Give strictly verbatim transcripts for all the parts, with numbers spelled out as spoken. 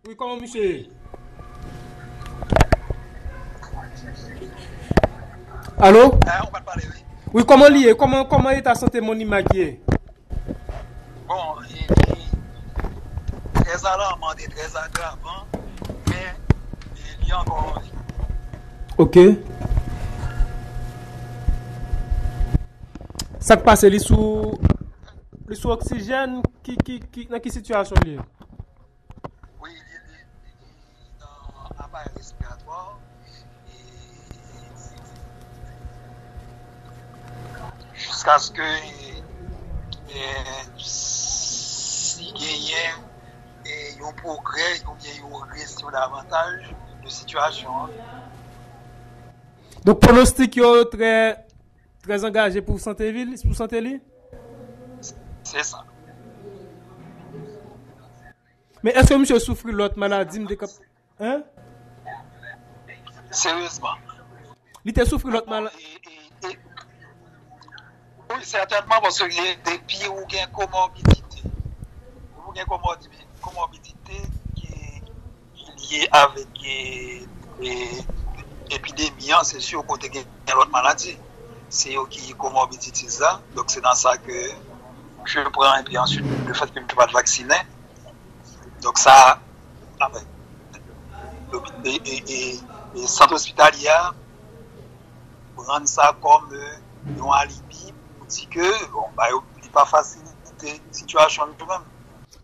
Wi, kòman misye ye? Alo? Ah, ou pa t pale, wi. Wi, kòman li ye? Kòman, kòman eta sante Moni Mike ye? Bon, li, li trè alanman, li trè agravan, men li, li ankò an vi. Ok. Sa k pase? Li sou, li sou oksijèn? Ki, ki, ki, nan ki sitiyasyon li ye? Wi, li, li, li, li nan aparèy respiratwa. E jiskaske, e, si genyen, e, yon pwogrè oubyen yon regresyon davantaj de sitiyasyon an. Donk, pwonostik yo trè, trè angaje pou sante vil, pou sante li? Se sa. Men èske misye soufri lòt maladi, m te kap-, hein? Seryezman. Li te soufri lòt maladi? E, e, e, wi, sètènman, paske depi ou gen komorbidite, ou gen komorbidite ki, ki lye avèk, e, e, epidemi an, se si ou kote gen lòt maladi. Se yo ki komorbidite sa. Donk, se nan sa ke misye pran, epi answit, lefètke misye pa t vaksinen, donk, sa, anfen, e, e, e, e sant ospitalye a pran sa kòm, e, yon alibi pou di ke, bon, ba yo, li pa fasilite sitiyasyon li menm.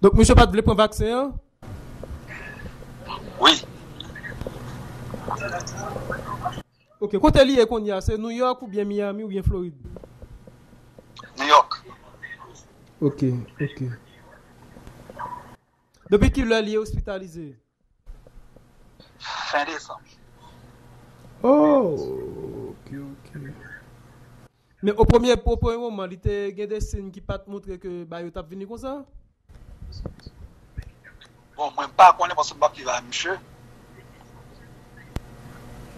Donk, misye pa t vle pran vaksen an? Wi. Ok, kote li ye kounye a? Se New York oubyen Miami oubyen Florid? New York. Ok, ok. Depi kilè li ospitalize? Fen desanm. Oh, ok, ok. Men o premye, o premye moman, li te gen de siy ki pa t montre ke bagay yo t ap vini konsa? Bon, mwen pa konnen paske m pa t viv ak misye.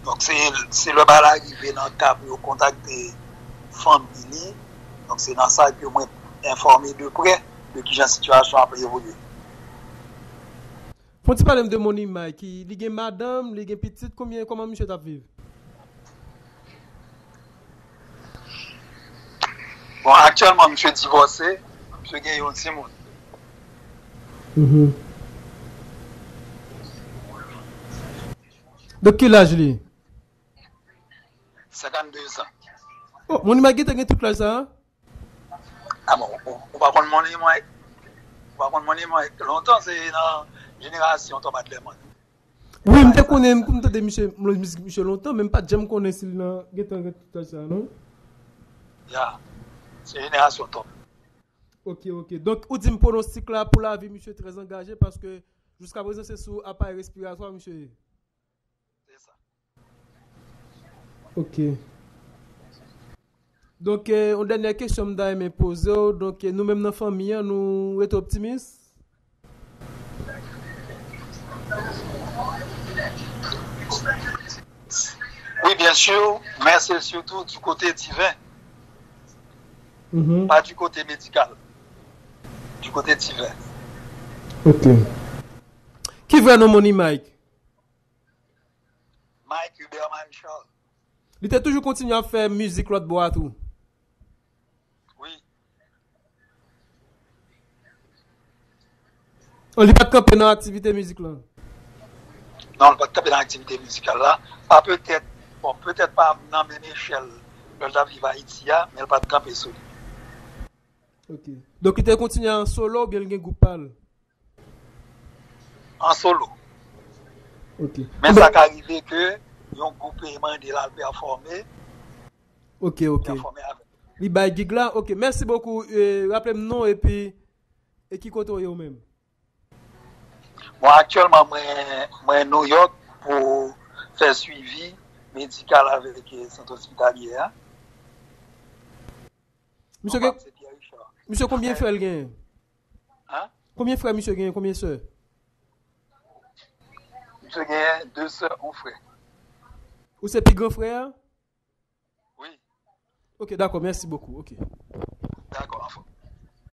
Donk, se, se lè bagay la rive nan ka pou yo kontakte fanmi li. Donk, se nan sa ke mwen enfòme de prè de kijan sitiyasyon ap evolye. Fon ti pale m de Moni Mike. Li gen madanm, li gen pitit, konbyen, kòman misye t ap viv? Bon, aktyèlman, misye divòse, misye gen yon timoun. Mhm. De ki laj li? Senkannde zan. Oh, Moni Mike gentan gen tout laj sa a? Ah bon, ou, ou pa konn Moni Mike? Ou pa konn Moni Mike? Lontan, se nan jenerasyon Top Adlerman. Wi, m te konnen, m konn tande misye, mizik misye lontan, men m pa t janm konnen si l nan, gentan gen tout laj sa a, non? Ya, se jenerasyon Top. Ok, ok. Donk, ou di m pwonostik la pou lavi misye trè angaje, paske jiska prezan se sou aparèy respiratwa misye ye. Se sa. Ok. Donk, eh, yon dènyè kesyon m ta renmen poze w. Donk, eh, nou menm nan fanmi an, nou rete optimis? Wi, byen si, men se sitou du kote diven, mhm, pa du kote medikal. Du kote diven. Ok. Ki vrè non Moni Mike? Mike Huberman Charles. Li te toujou kontinye ap fè mizik lòt bò a tou? Wi. Oh, li pa t kanpe nan aktivite mizik lan? Non, li pa t kanpe nan aktivite mizikal la. Pa petèt, bon, petèt pa nan menm echèl lè l t ap viv Ayiti a, men li pa t kanpe sou li. Ok. Donk, li te kontinye an solo oubyen li gen gwoup pa l? An solo. Ok. Men sa ka rive ke yon gwoup mande l al pèfòme. Ok, ok. Pèfòme avè l. Li bay gig la? Ok, mèsi bokou. Eh, raple m non epi, e ki kote w ye ou menm? Bon, aktyèlman, mwen, mwen New York pou fè swivi medikal avèk, eh, sant ospitalye a. Misye gen, misye konbyen frè l genyen? Hein? Konbyen frè misye genyen? Konbyen sè? Misye genyen de sè, yon frè. Ou se pi gran frè a? Wi. Ok, dakò, mèsi bokou. Ok. Dakò, anfòm.